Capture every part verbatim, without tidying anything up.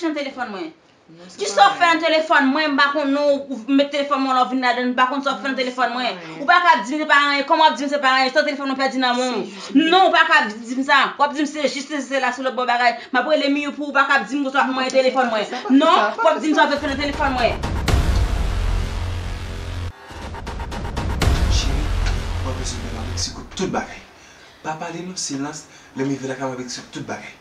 Nan telefòn mwen. Kisa w fè nan telefòn mwen? M pa konn non, ou met telefòn mwen la, w vin ladan, m pa konn sa w fè nan telefòn mwen. Ou pa ka di m se pa anyen, kòman w ap di m se pa anyen? Sa telefòn mwen pèdi nan men w. Non, ou pa ka di m sa. W ap di m se jis se la sou lòt bò bagay. M ap rele Miyou pou ou, ou pa ka di m konsa w ap manyen telefòn mwen. Non, w ap di m sa w ap fè nan telefòn mwen. Cheri, w ap bezwen pale avèk Siko tout bagay. Pa pale non, silans, lè m rive lakay mwen avèk Siko tout bagay.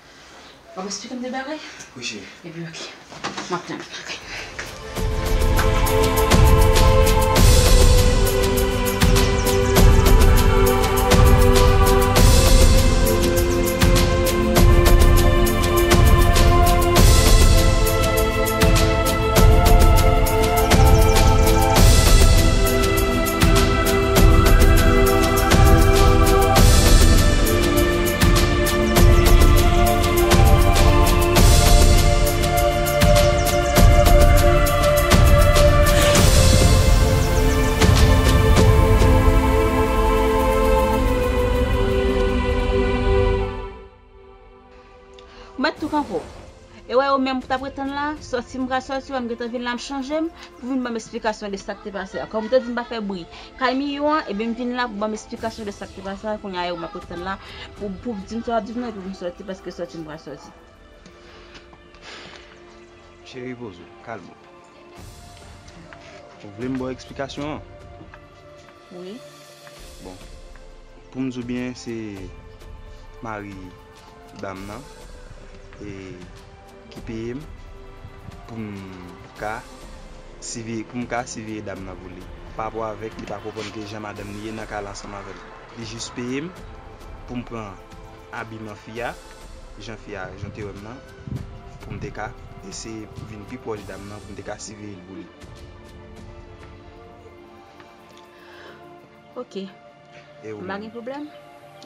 W ap eksplike m de bagay? Wi, cheri. Ebyen, oke. M ap tann. Oke. Ou mèt tou kanpe w. E wè, ou menm pou t ap ret tann la, sòti m pral sòti, wè m gentan vin la, m chanje m, pou vin ban m esplikasyon de sa k te pase a. Kòm ou te di m pa fè bri kay Miyou an, ebyen m vin la pou ban m esplikasyon de sa k te pase a, kounye a e ou m ap ret tann la, pou, pou di m sa w ap di m nan, epi pou m sòti, paske sòti m pral sòti. Cheri, poze w, kalme w. Ou vle m ba w eksplikasyon an? Wi. Bon, pou m di w byen, se mari dam nan, e, ki peye m pou m ka siveye, pou m ka siveye dam nan pou li. Pa rapò avèk li pa konprann ke jan madanm li ye nan kay la ansanm avè l. Li jis peye m pou m pran abiman fi a, jan fi a, jan te wè m nan, pou m te ka eseye vin pi pwòch dam nan, pou m te ka siveye l pou li. Ok. E ou menm? M pa gen pwoblèm.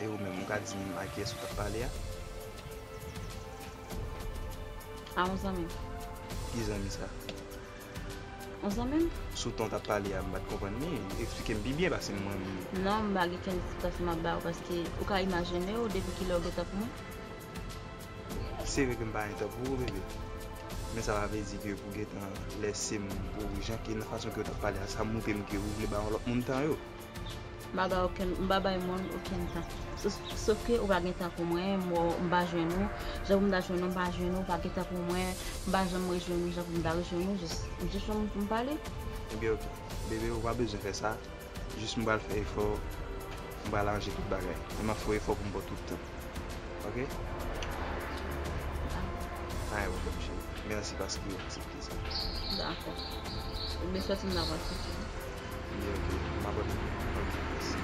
E ou menm, ou ka di m a kiyès ou t ap pale a? A yon zanmi m. Ki zanmi sa? Yon zanmi m. Sou ton w t ap pale a, m pa t konprann li. Eksplike m pi byen, paske mwen menm. Non, m pa gen kenn esplikasyon m ap ba w, paske ou ka imajine w depi kilè w gen tan pou mwen. Se vre ke m pa gen tan pou ou, bebe. Men sa pa vle di ke pou gentan lèse m pou jan ke nan fason ke w t ap pale a, sa montre m ke ou vle ba yon lòt moun tan yo. M pa ba okenn, m pa bay moun okenn tan. Sof, sof ke ou pa gen tan pou mwen, m, m pa jwenn ou. Jan pou m ta jwenn ou, m pa jwenn ou, ou pa gen tan pou mwen, m pa janm rejwenn ou jan pou m ta rejwenn ou, jis, m jis yon moun pou m pale. Ebyen, oke. Bebe, ou pa bezwen fè sa. Jis m pral fè efò, m pral aranje tout bagay. Men m ap fè yon efò pou m ba w tout tan. Oke? Pa gen pwoblèm, cheri. Mèsi paske w aksepte sa. Dakò. Ebyen, sòti m la pral sòti. Ebyen, oke. M ap rele w. Oke, mèsi.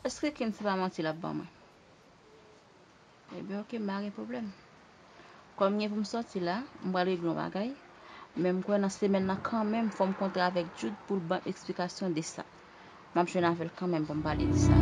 Èske Ken se pa manti l ap ban mwen? Ebyen, oke, m pa gen pwoblèm. Kòm gen pou m sòti la, m pral regle yon bagay. Men m kwè nan semèn nan kanmenm, fò m kontre avèk Jude pou l ban m eksplikasyon de sa. M ap jwenn avè l kanmenm pou m pale de sa.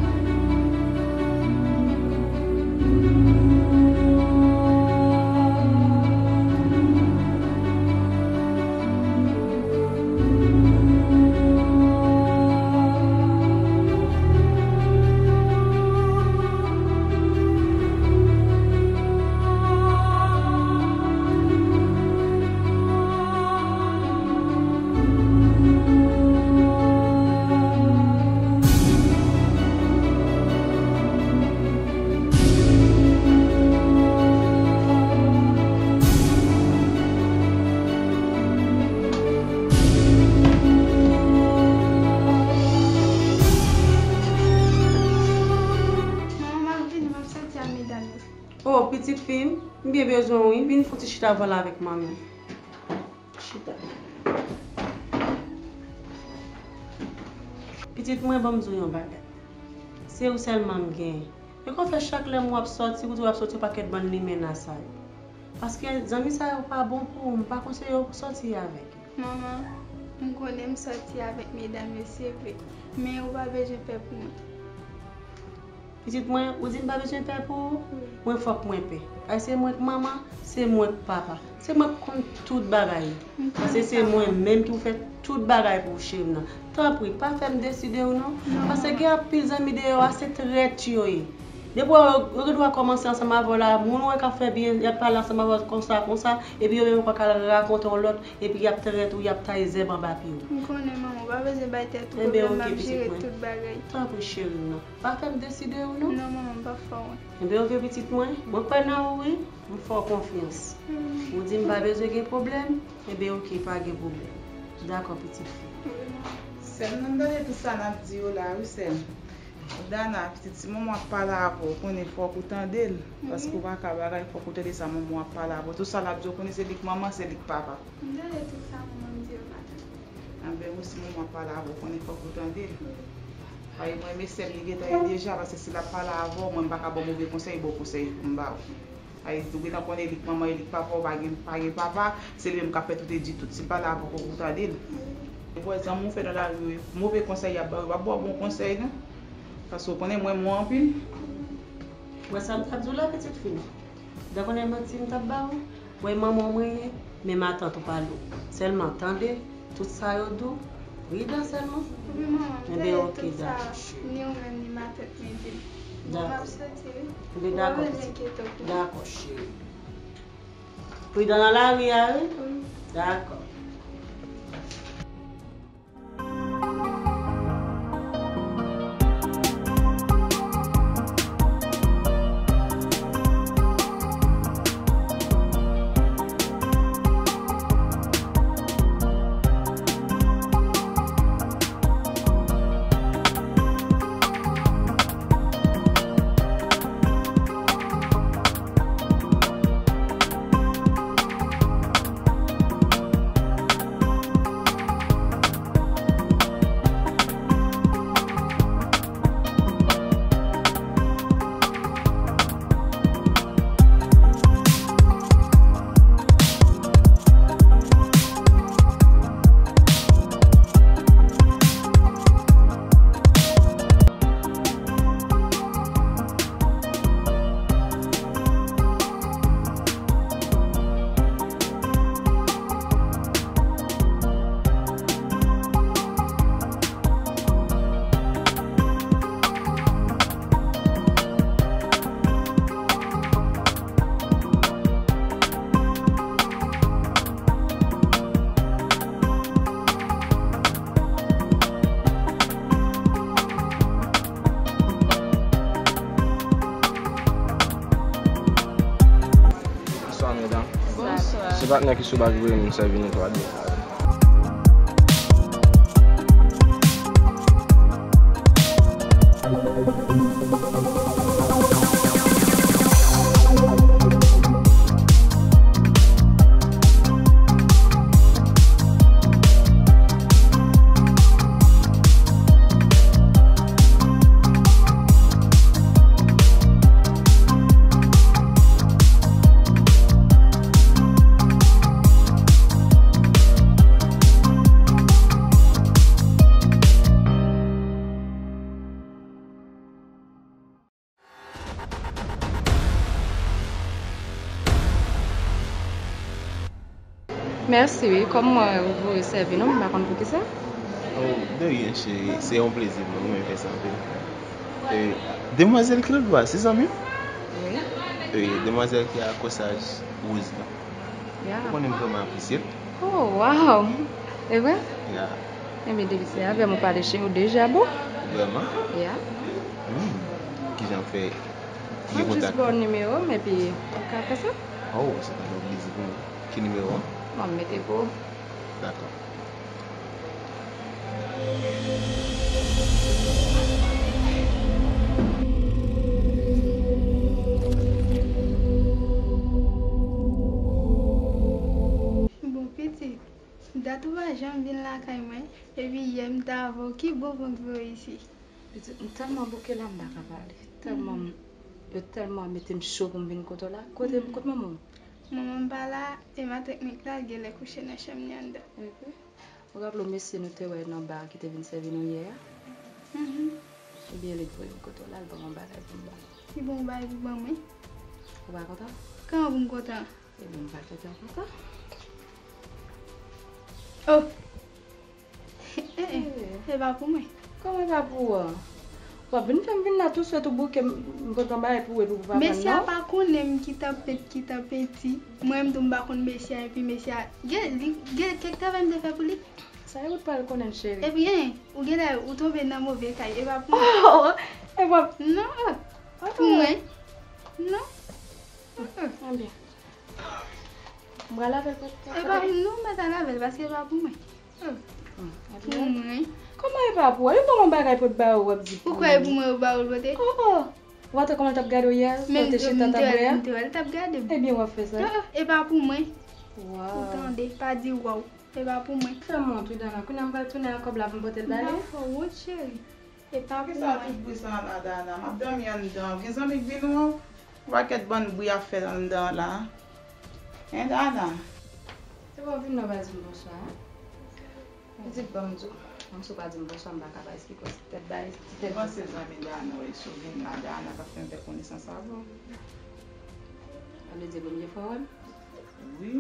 Manman, m ap vini, m ap sòti ak medam yo. O, pitit fi m, m byen bezwen w wi. Vin fè yon ti chita vwala avèk manmi. Chita. Pitit mwen, ban m di w yon bagay. Se ou sèlman m genyen. E kòman fè chak lè m wè w ap sòti, ou di w ap sòti yon pakèt bann limena sa yo? Paske zanmi sa yo pa bon pou ou, m pa konseye w pou sòti avèk yo. Manman, m konnen m sòti avèk medam yo, se vre, men ou pa bezwen pè pou mwen. Pitit mwen, ou di m pa bezwen pè pou ou? Mwen fòk mwen pè. Ay, se mwen k manman, se mwen k papa. Se mwen k konn tout bagay. Paske se mwen menm ki pou fè tout bagay pou ou, cheri m nan. Tanpri, pa fè m deside ou non. Paske gen anpil zanmi deyò a, se trèt yo ye. Depi w wè yo, yo gen dwa kòmanse ansanm avè w la, moun ou wè k ap fè byen, y ap pale ansanm avè w konsa, konsa, epi yo menm ankò k al rakonte yon lòt, epi y ap trèt ou, y ap taye zèb anba pye w. M konnen, manman, ou pa bezwen bay tèt ou pwoblèm, m ap jere tout bagay. Tanpri, cheri m nan. Pa fè m deside ou non. Non, manman, m p ap fè w wont. Enben, oke, pitit mwen. Mwen kwè nan ou, wi. M fè w konfyans. Ou di m pa bezwen gen pwoblèm. Enben, oke, pa gen pwoblèm. Dakò, pitit fi. Sè m, nan tande tout sa n ap di yo la, wi, sè m. Dana, pitit, si manman ap pale avè w, konnen fòk ou tande l. Paske ou pa ka bagay, fòk ou tande sa manman ap pale avè w. Tout sa l ap di w, konnen se li k manman, se li k papa. M tande tout sa manman m di yo maten. Anben, ou si manman ap pale avè w, konnen fòk ou tande l. Paske mwen, men sè m, li gentan ye deja, paske si l ap pale avè w, mwen, m pa ka ba w move konsèy, bon konsèy pou m ba w. Ay, ou gentan konnen li k manman, li k papa, ou pa gen, pa gen papa, se li menm k ap fè tout e di tout. Si l pale avè w, fòk ou tande l. Ou wè zanmi w fè nan lari yo, move konsèy y ap ba w, yo p ap ba w bon konsèy, non. Paske ou konnen mwen, mwen anpil. Ou wè sa m t ap di w la, pitit fi m? Ou ta konnen manti m t ap ba w? Ou wè manman w mwen ye, men matant ou pa lou. Sèlman tande, tout sa yo di w, pridan sèlman. Wi, manman, m tande tout sa, ni ou menm, ni matant mwen di m. Bon, m ap soti, wi. Enben, dakò, pitit. Dakò, cheri. Pridan nan lari a, wi. Wi. Dakò. Bonswa, medam. Bonswa. Se patnè ki sou bal ki voye m sèvi netwaye. Mèsi, wi. Kòm mwen, ou voye sèvi nou, m pa konn poukisa. Oh, de rien, cheri. Se yon plezi pou mwen, mwen fè sa anpil. E, demwazèl ki lòt bò a, se zanmi w? Wi. E, demwazèl ki a kòsaj wouz la. Ya. Ou konnen m vrèman apresye l. Oh, wow! E vre? Ya. Enben, depi se avè m ou pale, cheri, ou deja bon. Vrèman? Ya. Hmm. Kijan w fè gen kontak? Mwen jis ba w nimewo m, epi ou ka fè sa? Oh, se ta yon plezi pou mwen. Ki nimewo a? Bon, m mete pou ou. Dakò. Bon, pitit, dat ou pa janm vin lakay mwen, epi yè m t avè w, ki bon van k voye w isi? Pitit, m tèlman bouke la, m pa ka pale. Tèlman m, yo tèlman mete m cho pou m vin kote w la. Kote, kote manman w? Manman m pa la, e matant mwen k la, l genlè kouche nan chanm li anndan. Epi, ou raple w mesye nou te wè nan ba a ki te vin sèvi nou yè a? Mhm. Ebyen, li voye m kote w la, l ban m yon bagay pou m ba l. Li ban w bagay pou ban mwen? Ou pa kontan? Kòman pou m kontan? Ebyen, m pa t kontan. Oh! Eh, eh, e pa pou mwen. Kòman e pa pou ou an? W ap vin fè m vin la tou swèt ou bouke m, m kontan bagay pou ou epi pou papa m, non? Mesye a pa konnen m ki t ap pent, ki t ap penti. Mwen, m tou m pa konn mesye a, epi mesye a, gen, li, gen kèk travay m te fè pou li. Sa e ou t pral konnen l, cheri. Epi, en, ou genlè, ou tonbe nan move kay, e pa pou mwen. Oh! E pa... Non, oh. Pou mwen. Non. Mm-mm. Ebyen. M pral lave l pou... E pa pou nou mèt al lave l, paske e pa pou mwen. Hmm. Pou mwen. Kòman e pa pou ou? Yo ban mwen bagay pou t ba ou, w ap di pou mwen. Ou kwè e pou mwen yo ba ou l pote? Oh, oh. Ou pa t wè kòman l t ap gade w yè? Lè w te chita t ap bwè a? M te wè l t ap gade m. Ebyen, w ap fè sa? Oh, oh, e pa pou mwen. Waw. Ou tande, pa di waw. E pa pou mwen. Fè m wont wi, Dana. Kounye a m pral tounen ak kòb la pou m pote l ba li. M pa fè w wont, cheri. E pa pou mwen. Kisa tout bri sa a la, Dana? M ap dòmi anndan. Gen zanmi k vin ou? Yon pakèt bann bri ap fèt anndan la. Hein, Dana? Se pa w vin la w pa di m bonswa, hein? Pitit, ban m di w. Menm si w pa di m bonswa, m pa ka pa esplike w. Se tèt bay, se tèt bay. Ou panse zanmi Dana, wi, si w vin la, Dana p ap fè m fè konesans avè w? Sa vle di e premye fwa w wè m? Wi.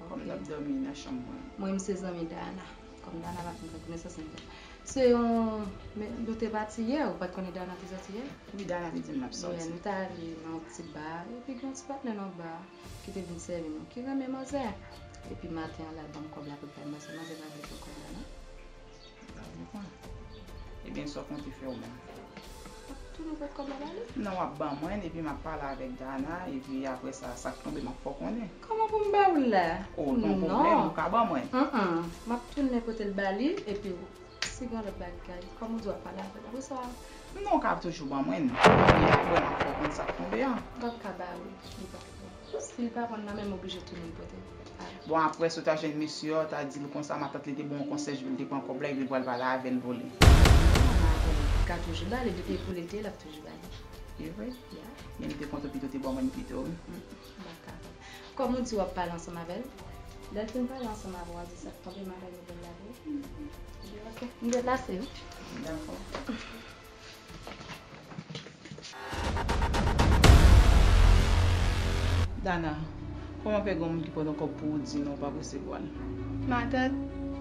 Kòm n ap dòmi nan chanm mwen. Mwen, m se zanmi Dana. Kòm Dana pa fin fè konesans, m fè. Se yon, men, nou te pati yè, ou pa t konnen Dana te sòti yè? Wi, Dana te di m l ap sòti. Yè, nou t ale nan yon ti ba, epi gen yon ti patnè nan ba ki te vin sèvi nou, ki renmen manzè. Epi maten an, l al ban m kòb la pou l bay manzè. Manzè pa vle pran kòb la, non. Sa vle pran. Ebyen, sa w konte fè ou menm? W ap tounen pran kòb la ba li? Non, w ap ban mwen l, epi m ap pale avèk Dana, epi apre sa, sa k tonbe, m ap fè w konnen. Kòman pou m ba ou l la? Oh, pa yon pwoblèm, ou ka ban mwen l. Mm-mm. M ap tounen pote l ba li, epi si gen lòt bagay, kòm ou di w ap pale avè l, apre sa. Non, ou ka toujou ban mwen l, epi apre, m ap fè w konn sa k tonbe an. M p ap ka ba ou l, li pa pou ou. Si l pa konn nan men m, oblije tounen pote l. Bon, apre sa, w ta jwenn mesye a, w ta di l konsa, matant li te ba w yon konsèy, li te pran kòb la, epi l pral pale avè l pou li. Matant li ka toujou ba li, depi pou li te, l ap toujou ba li. E vre? Ya. Men m te kontan pito te ba w mwen pito wi. Mm, m pa ka. Kòm ou di w ap pale ansanm avè l, lè l fin pale ansanm avè w, w a di sa k tonbe m avè l nouvèl la pou ou. Ebyen, oke. M deplase wi. Dakò. Dana, kòman fè gen yon moun ki pote yon kòb pou ou di non, ou p ap resevwa l? Matant,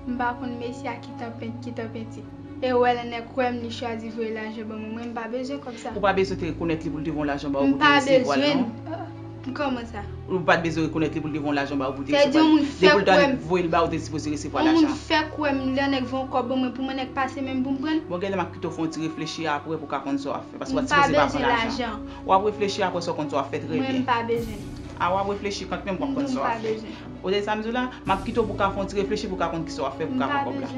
m pa konn mesye a ki t ap pent, ki t ap penti. E ou wè lè nèg wè m, li chwazi voye lajan ban mwen, mwen m pa bezwen kòb sa. Ou pa bezwen te rekonèt li pou l te voye yon lajan ba ou pou te resevwa l, non? M pa bezwen. Ah, kòman sa? Ou pa t bezwen rekonèt li pou l te voye yon lajan ba ou pou te resevwa l. Depi l ta voye l ba ou, te sipoze resevwa lajan. Yon moun fèk wè m, lè nèg voye yon kòb ban mwen, pou mwen nèg pase men m pou m pran l. Bon, genlè m ap kite w fè yon ti reflechi apre pou w ka konn sa w ap fè, paske w pa t sipoze pa pran lajan. W ap reflechi apre sa w konn sa w ap fè trè byen. Mwen, m pa bezwen. A, w ap reflechi kanmenm pou w konn sa w ap fè. Ou tande sa m di w la? M ap kite w pou w ka fè yon ti reflechi pou w ka konn kisa w ap fè pou w ka pran kòb la.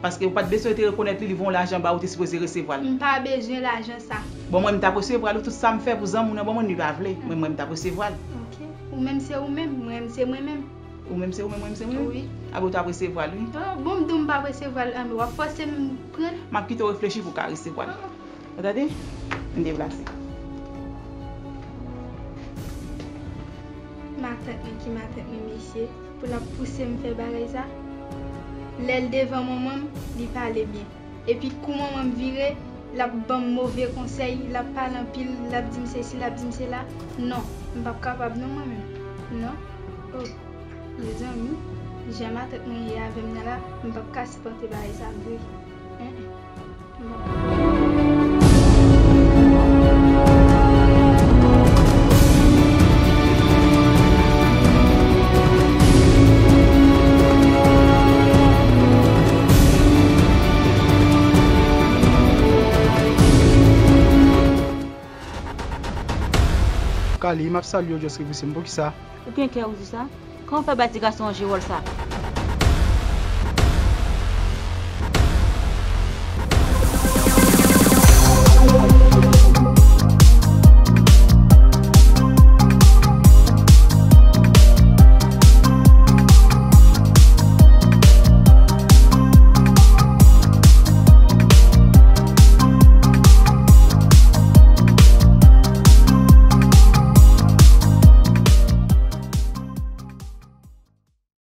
Paske ou pa t bezwen te rekonèt li, li voye yon lajan ba ou, ou te sipoze resevwa l. M pa bezwen lajan sa. Bon, mwen, m t ap resevwa l wi, tout sa m fè pou zanmi w nan ban mwen, li pa vle. Mwen, mwen, m t ap resevwa l. Ok. Ou menm se ou menm, mwen menm se mwen menm. Ou menm se ou menm, mwen menm se mwen menm? Wi. Abe ou t ap resevwa l wi. Ah, bon, m di w m p ap resevwa l, anben w ap fòse m pran l. M ap kite w reflechi pou w ka resevwa l. Ou tande? M deplase. Matant mwen ki matant mwen, mesye, pou l ap pouse m fè bagay sa. Lè l devan manman m, li pale byen. Epi kou manman m vire, l ap ban m move konsèy, l ap pale anpil, l ap di m sesi, l ap di m sela. Non, m p ap kapab non mwen menm. Non. Oh, mezanmi, jan matant mwen ye avè m nan la, m p ap ka sipòte bagay sa vre. Hein, hein. M p ap kapab. Kali, m ap salye w, just reflechi m, poukisa? Ou gen kè ou di sa? Kòman w fè bay ti gason an jwe wòl sa?